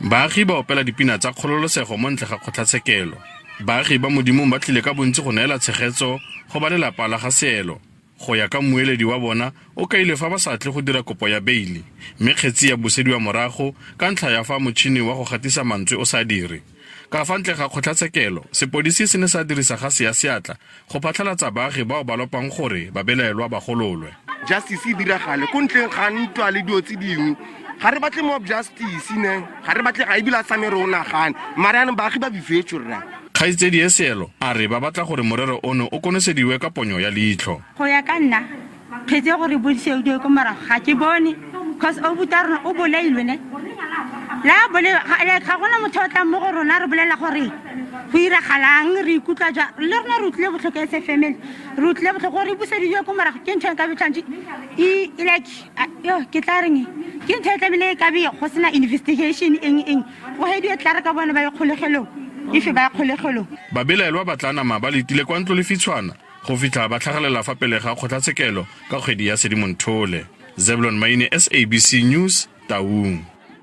Baagi ba opela dipina tsa kgololosego mo ntle ga kgotlatshekelo. Baagi ba Modimong ba tlile ka bontsi go neela tshegetso go ba lelapa la ga Seelo. Go ya ka mmueledi wa bona, o kaile fa ba sa tle go dira kopo ya beili, mme kgetsi ya busediwa morago ka ntlha ya fa motšhini wa go gatisa mantswe o sa dire. Ka fa ntle ga kgotlatshekelo, sepodisi se ne sa dirisa gase ya seatla go phatlhalatsa baagi bao ba lopang gore babelaelwa ba gololwe. Justice e diragale ko ntleng ga ntwa le dilo tse dingwe. Ga re batle mob justice ne, ga re batle ga ebile a tsame re o nagane. Mara yanong baagi ba bifetswe rra. Kgaitsedi Esielo a re ba batla gore morero ono o konosediwe ka ponyo ya leitlho. Go ya ka nna, kgetse ya gore bodisediwe ko morago ga ke bone, cause obuti wa rona o bolailwe ne. La bolaiwa, like ga gona motho o tlang mo go rona re bolela gore go iragalang, re ikutlwa jang. Le rona re utlwile botlhoko as a family, re utlwile botlhoko gore e busediwe ko morago ke ntho e nka be tshwanetse e like yo ke tla reng ke ntho e tlamehile e kabe go sena investigation eng eng go hediwe tla re ka bone ba ye kgolegelong if ba ya kgolegelong. Babelaelwa ba tla nama ba letile kwa ntlo lefitshwana go fitlha ba tlhagelela fa pele ga kgotlatshekelo ka kgwedi ya Sedimonthole. Zeblon Maine, SABC News, Taung.